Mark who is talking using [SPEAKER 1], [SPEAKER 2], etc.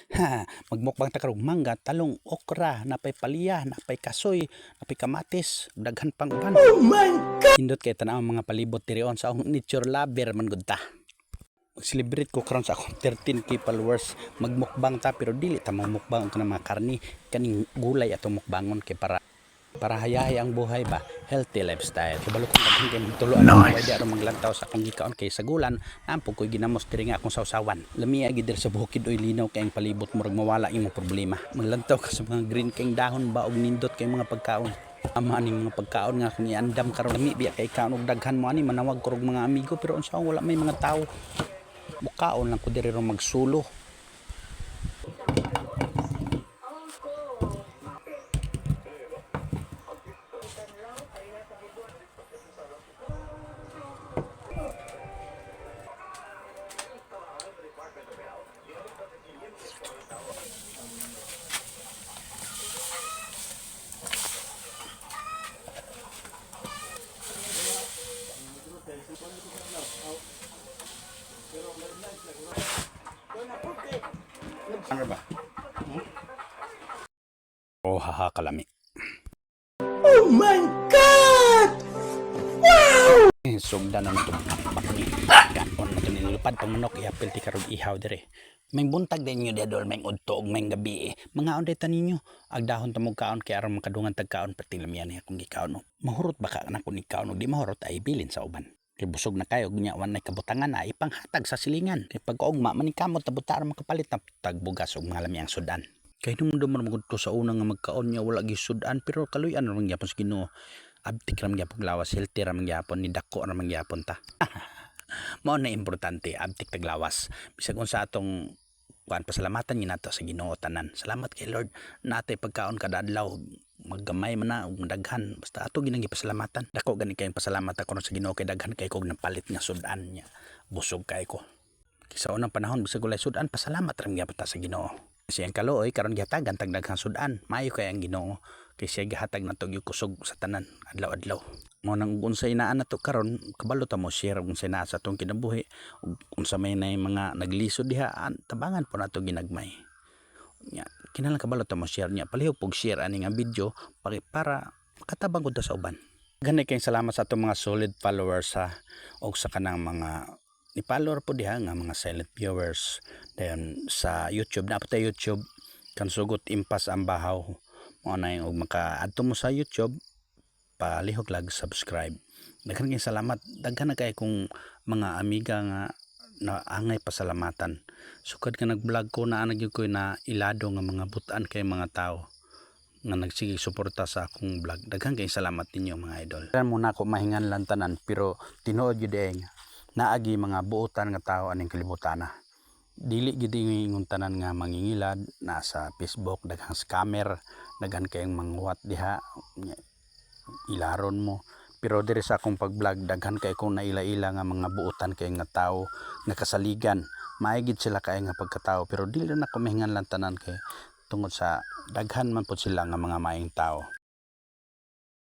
[SPEAKER 1] Ha, magmukbang ta karong mangga, talong, okra, napay palya, napay kasoy, napay kamatis, daghan pang uban. Oh my God! Hindot kay tan-aw ang mga palibot diri on sa akong nature lover man gud ta. Mag-celebrate ko karon sa akong 13K followers. Magmukbang ta, pero dili ta magmukbang og kanang mga karni, kaning gulay atong mukbangon kay para para hayahay ang buhay ba, healthy lifestyle. Kabalo kong daghan kay magtuloan. Nice. Di aron maglantaw sa akong gikaon kay sa gulan nampog ko'y ginamos diri nga akong sawsawan. Lami gid diri sa bukid oy, linaw kay ang palibot, murag mawala imong problema. Maglantaw ka sa mga green kay dahon ba og nindot kay mga pagkaon. Ama aning mga pagkaon nga akong iandam karon, lami biya kay kaon og daghan mo ani, manawag ko og mga amigo, pero unsa, wala may mga tao. Mukaon lang ko diri ron magsulo. Ano ba? Oh, haha, kalami. Oh my God! Wow! Sugdan na ito bakni. Kaon na ito, nilupad pang manok, iapil ti karog ihaw dire. May buntag din ninyo dedol, may udto ug may gabi eh. Mga onday ta ninyo. Agdahon ta mo kaon kay aron makadungan tag kaon, perting lamian niya kung gikaon. Mahurot ba ka na kung ikaon og di mahurot ay bilin sa uban. Kay busog na kayo, nya wa nay kabutangan na ipanghatag sa silingan. Kay pagkaugma man kamot tabuta aron makapalit na tagbugas og mga lamiang sudan. Kay nung man magud ko sa una nga magkaon niya wala gisudan, pero kaluy-an ra man gyapon sa Ginoo. Abtik ra man gyapon lawas, healthy ra man gyapon, ni dako ra man gyapon ta. Mao na importante, abtik taglawas. Bisag unsa atong kuan, pasalamatan ni nato sa Ginoo tanan. Salamat kay Lord natay pagkaon kada adlaw, maggamay man na ug daghan, basta ato ginang gipasalamatan. Dako gani kayong pasalamat ako sa Ginoo kay daghan kay kog napalit nga sudan niya. Busog kay ko. Sa unang panahon bisag walay sudan, pasalamat ra gyapon ta sa Ginoo. Siya ang kaluoy karon gihatagan tag daghang sudan. Maayo kay ang Ginoo kay siya gihatag nato og kusog sa tanan adlaw-adlaw. Mao nang ug unsay naa nato karon, kabalo ta mo share ug unsay naa sa atong kinabuhi ug unsa may nay mga naglisod diha, tabangan po nato ginagmay. Nya kinahanglan kabalo ta mo share nya, palihog pog share ani nga video para makatabang gud ta sa uban. Gani kayong salamat sa atong mga solid followers ha, og sa kanang mga ni follower po diha nga mga silent viewers. Dayon sa YouTube na po tayo, YouTube kan Sugot Impas ang Bahaw. Mao na yung og maka-adto mo sa YouTube, palihog lag subscribe. Daghan kayong salamat, daghan na kay kong mga amiga nga na angay pasalamatan. Sukad nga nag-vlog ko, naa na gyud ko na ilado nga mga butan kay mga tao nga nagsige suporta sa akong vlog. Daghan kayong salamat ninyo, mga idol. Muna ako mahinganlan tanan, pero tinuod gyud eh nga naagi mga buotan nga tao aning kalibutan na. Dili gid ingon tanan nga mangingilad na sa Facebook, daghang scammer, daghan kayong manguwat diha nya, ilaron mo. Pero diri sa akong pag-vlog, daghan kay kong naila-ila nga mga buotan kay nga tao nga kasaligan. Maay gid sila kay nga pagkatao, pero dili na ako mahinganlan tanan kay tungod sa daghan man pud sila nga mga maayong tao.